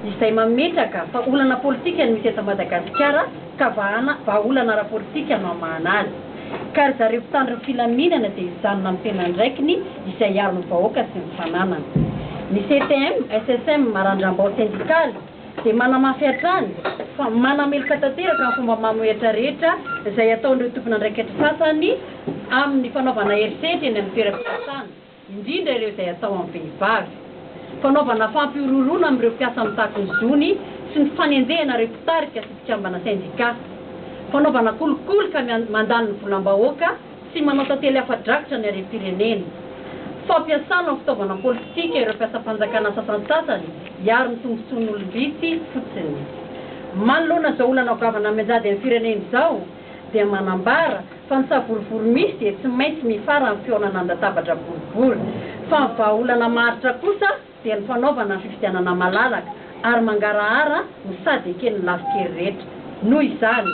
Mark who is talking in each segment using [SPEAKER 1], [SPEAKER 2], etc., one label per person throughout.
[SPEAKER 1] izay mametraka fa olana politika no misy eto Madagasikara ka vahana vahaolana ara-politika no hamahana azy. Ka ry zareo mpitandro ny filaminana dia hijanona amin'ny tena andraikiny izay hiaro ny vahoaka sy ny fananany. Ny CTM, SSM, Randrambaho sendikaly dia manamafy hatrany fa manameloka tanteraka ny fomba mamohehatra rehetra izay ataon'ireo tompon'andraikitra sasany amin'ny fanaovana herisetra eny amin'ny toeram-piasana, indrindra ireo izay atao amin'ny vehivavy. Fanaovana fampihorohoroana amin'ireo mpiasa mitaky ny zony sy ny fanenjehana ireo mpitarika sy mpikambana sendikà. Fanaovana kolikoly ka mandany ny volam-bahoaka sy manao tantely afa-drakitra ny harem-pirenena. Fampiasana ho fitaovana politika ireo mpiasam-panjakana sasantsasany hiaro ny tombontsoan'olom-bitsy fotsiny. Manoloana izao olana goavana mianjady amin'ny firenena izao dia manambara fa ny savorovoro misy dia tsy maintsy mifara amin'ny fihaonana an-databatra boribory fa ny vahaolana maharitra kosa dia ny fanaovana ny fifidianana malalaka ary mangarahara no sady eken'ny lafin-kery rehetra. Noho izany,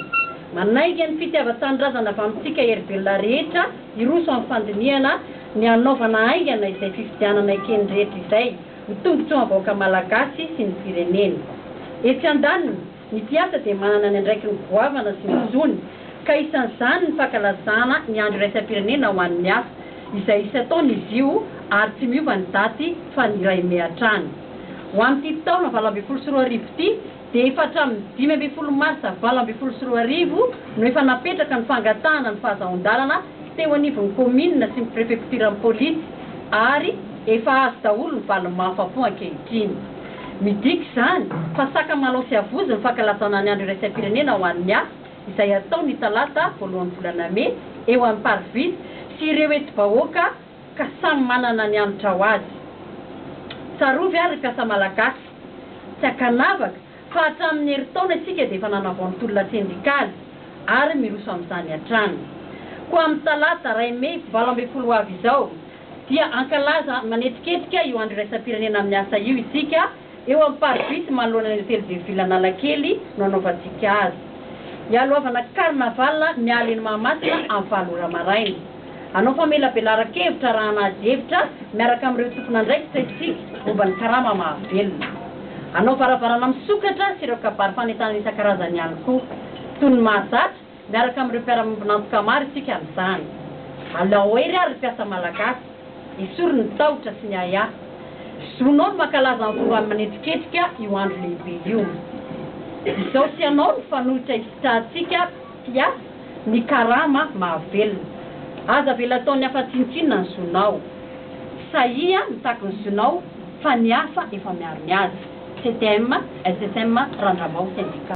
[SPEAKER 1] manainga ny fitiavan-tanindrazana avy amintsika herivelona rehetra hiroso amin'ny fandinihana ny hanaovana haingana izay fifidianana eken'ny rehetra izay ho tombontsoan'ny vahoaka malagasy sy ny firenena. Etsy andaniny, Ny mpiasa dia manana ny andraikiny goavana sy ny zony, ka isan'izany ny fankalazana ny Andro iraisam-pirenena ho an'ny asa, izay isan-taona izy io ary tsy miova ny daty fa ny iray mey hatrany. Ho amin'ity taona 2018 ity dia efa hatramin'ny 15 marsa 2018 no efa napetraka ny fangatahana ny fahazahoan-dalana teo anivon'ny kaominina sy ny prefektiran'ny polisy ary efa azo daholo ny valiny mahafapo ankehitriny. Midika izany fa sakamalao sy avozo ny fankalazana ny Andro iraisam-pirenena ho an'ny asa izay hatao ny talata voalohan'ny volana mey eo amin'ny Parvis sy ireo hetsi-bahoaka ka samy manana ny hanitra ho azy. Tsarovy ary ry mpiasa malagasy tsy ankanavaka fa hatramin'ny herintaona isika dia efa nanavao ny tolona sendikaly ary miroso amin'izany hatrany. Koa amin'ny talata iray mey 18 ho avy izao dia hankalaza manetriketrika io andro iraisam-pirenena amin'ny asa io isika eo amin'ny Parvis manoloana ny Hôtel de Ville Analakely no hanaovantsika azy. Hialohavana carnaval miala eny Mahamasina amin'ny 8 ora maraina. Hanao famelabelaran-kevitra arahana ady hevitra miaraka amin'ireo tompon'andraikitra isika momba ny karama mahavelona. Hanao varavarana misokatra sy ireo kabary fanentanana isan-karazany ihany koa. Toy ny mahazatra, miaraka amin'ireo mpiara-miombon'antoka maro isika amin'izany. Alao hery ary ry mpiasa malagasy, esory ny tahotra sy ny ahiahy. Zonao ny mankalaza amin'ny fomba manetriketrika io andro lehibe io. Izao sy ianao no fanoitra isitrahantsika mpiasa ny karama mahavelona. Aza avela ataon'ny hafa tsinontsinona ny zonao. Sahia mitaky ny zonao fa ny hafa efa miaro ny azy. CTM, SSM, Randramao Syndicat.